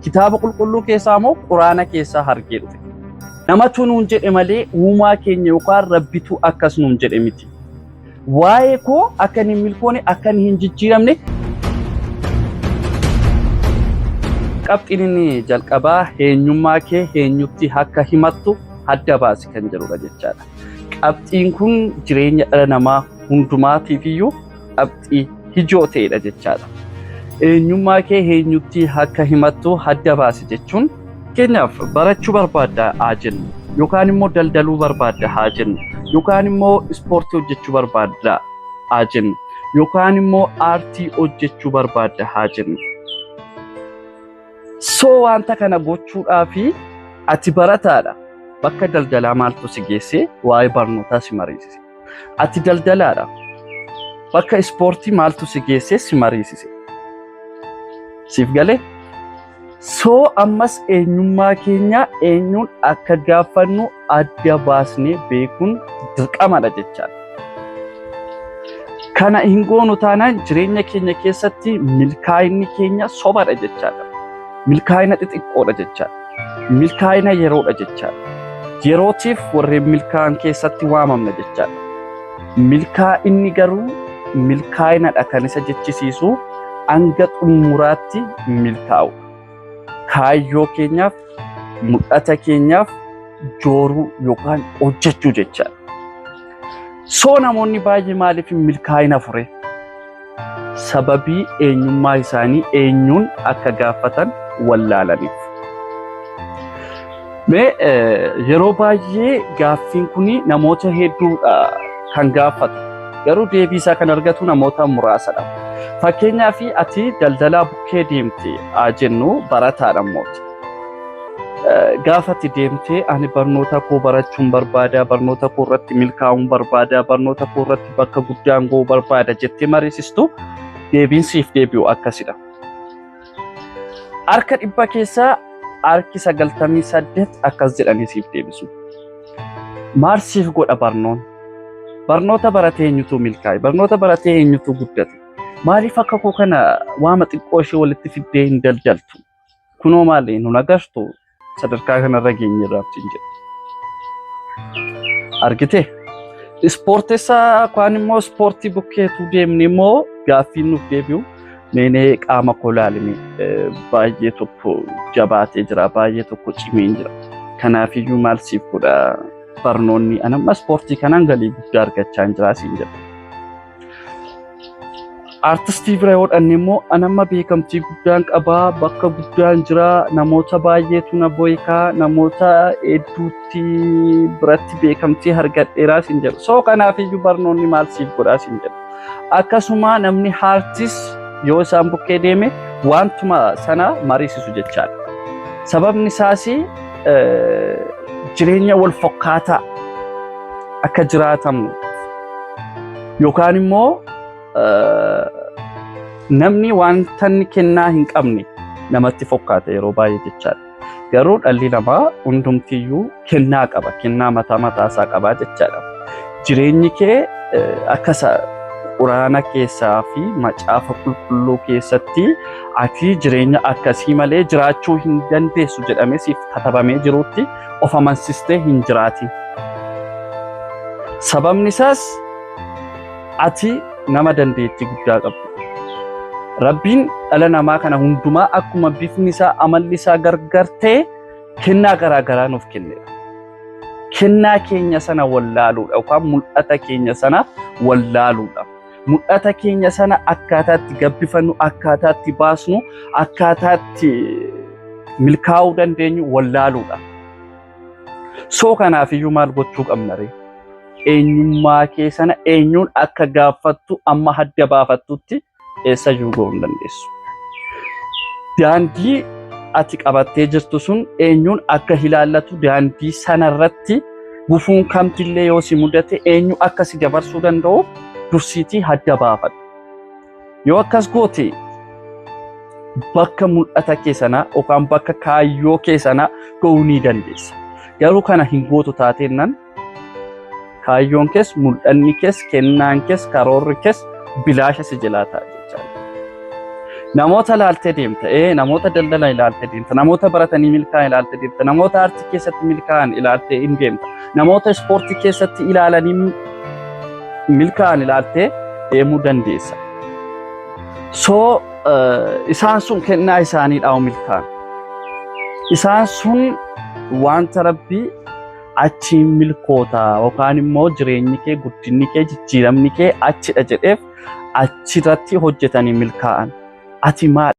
Kitaaba qulqulluu keessaa moo Quraana keessaa hargee dhufe? Namatu nuun jedhe malee uumaa keenya yookaan Rabbitu akkas nuun jedhe miti. Waa'ee koo akka hin milkoone, akka hin jijjiiramne. Qabxiin inni jalqabaa eenyummaa kee eenyutti akka himattu adda baasi kan jedhudha jechaadha. Qabxiin kun jireenya dhala namaa hundumaatiif iyyuu qabxii ijoo ta'edha jechaadha. Eenyummaa kee eenyutti akka himattu adda baasi jechuun, fakkeenyaaf, barachuu barbaadda haa jennu, yookaan immoo daldaluu barbaadda haa jennu, yookaan immoo ispoortii hojjechuu barbaadda haa jennu, yookaan immoo aartii hojjechuu barbaadda haa jennu. So wanta kana gochuudhaaf ati barataadha. Bakka daldalaa maaltu si geessee waa'ee barnootaa si mariisise? Ati daldalaadha. Bakka ispoortii maaltu si geessee si mariisise? Siif galee? So ammas eenyummaa keenya eenyuun akka gaafannu adda baasnee beekuun dirqamadha jechaadha. Kana hin goonu taanaan jireenya keenya keessatti milkaa'inni keenya sobadha jechaadha. Milkaa'ina xixiqqoodha jechaadha. Milkaa'ina yeroodha jechaadha. Yerootiif warreen milkaa'an keessatti waamamna jechaadha. Milkaa'inni garuu milkaa'inadha kan isa jechisiisu hanga xumuraatti milkaa'u. Kaayyoo keenyaaf, mul'ata keenyaaf jooruu yookaan hojjechuu jechaadha. So namoonni baay'ee maaliif milkaa'ina fure? Sababii eenyummaa isaanii eenyuun akka gaafatan wallaalaniif. Mee yeroo baay'ee gaaffiin kun namoota hedduudha kan gaafatu. Garuu deebii isaa kan argatu namoota muraasadha. Fakkeenyaaf, ati daldalaa bukkee deemte haa jennu, barataadha immooti. Gaafa ati deemtee "Ani barnoota koo barachuun barbaada, barnoota koo irratti milkaa'uun barbaada, barnoota koo irratti bakka guddaan ga'uu barbaada" jettee mariisistu, deebiin siif deebi'u akkasidha. Harka 100 keessaa harki 98 akkas jedhanii siif deebisu. "Maal siif godha barnoon? Barnoota baratee eenyutu milkaa'e? Barnoota baratee eenyutu guddate? Maaliif akka koo kana waama xiqqoo ishee walitti fiddee hin daldaltu? Kunoo maali, nun agartu, sadarkaa kanarra geenyeerra" siin jedhu. Argitee? Ispoortessaa kaan immoo ispoortii bukkeetu deemne immoo gaaffiin nuuf deebi'u, "Meenee qaama koo ilaalime, baay'ee tokko jabaatee jira, baay'ee tokko cimee jira. Kanaafiyyuu maal siif godha barnoonni? Anamma ispoortii kanaan galii guddaa argachaa hin jira" siin jedha. Artistii bira yoo dhanne immoo, "Anamma beekamtii guddaan qabaa, bakka guddaan jira, namoota baay'eetu na beekaa, namoota hedduutti biratti beekamtii argadheeraa" siin jedhu. "So kanaafiyyuu barnoonni maal siif godhaa?" siin jedhu. Akkasuma namni aartis yoo isaan bukkee deeme wantuma sana mariisisu jechaadha. Sababni isaas jireenya wal fakkaataa akka jiraatamu yookaan immoo namni wanta inni kennaa hin qabne namatti fakkaata yeroo baay'ee jechaadha. Garuu dhalli namaa hundumtiyyuu kennaa qaba. Kennaa mataa mataa isaa qaba jechaadha. Jireenyi kee akka Quraana keessaa fi Macaafa Qulqulluu keessatti ati jireenya akkasii malee jiraachuu hin dandeessu jedhamee siif katabamee jirutti of amansistee hin jiraatin. Sababni isaas ati nama dandeettii guddaa qabdu. Rabbiin dhala namaa kana hundumaa akkuma bifni isaa, amalli isaa gargar ta'e, kennaa garaa garaa nuuf kenneera. Kennaa keenya sana wallaaluudha yookaan mul'ata keenya sana wallaaluudha. Mul'ata keenya sana akkaataa itti gabbifannu, akkaataa itti baasnu, akkaataa itti milkaa'uu dandeenyu wallaaluudha. So kanaafiyyuu maal gochuu qabna ree? Eenyummaa kee sana eenyuun akka gaafattu amma adda baafattutti eessayyuu ga'uu hin dandeessu. Daandii ati qabattee jirtu sun eenyuun akka ilaallatu, daandii sanarratti gufuun kamtillee yoo si mudate eenyu akka si dabarsuu danda'u dursiitii adda baafadhu. Yoo akkas goote bakka mul'ata kee sanaa yookaan bakka kaayyoo kee sanaa ga'uu ni dandeessa. Garuu kana hin gootu taateennan kaayyoon kees, mul'anni kees, kennaan kees, karoorri kees bilaasha si jalaa ta'a jechaadha. Namoota ilaaltee deemta, namoota daldalan ilaaltee deemta, namoota baratanii milkaa'an ilaaltee deemta, namoota aartii keessatti milkaa'an ilaaltee hin deemta, namoota ispoortii keessatti ilaalanii milkaa'an ilaaltee deemuu dandeessa. So isaan sun kennaa isaaniidhaan milkaa'an. Isaan sun wanta Rabbii achiin milkoota yookaan immoo jireenyi kee, guddinni kee, jijjiiramni kee achidha jedheef achirratti hojjetanii milkaa'an. Ati maal?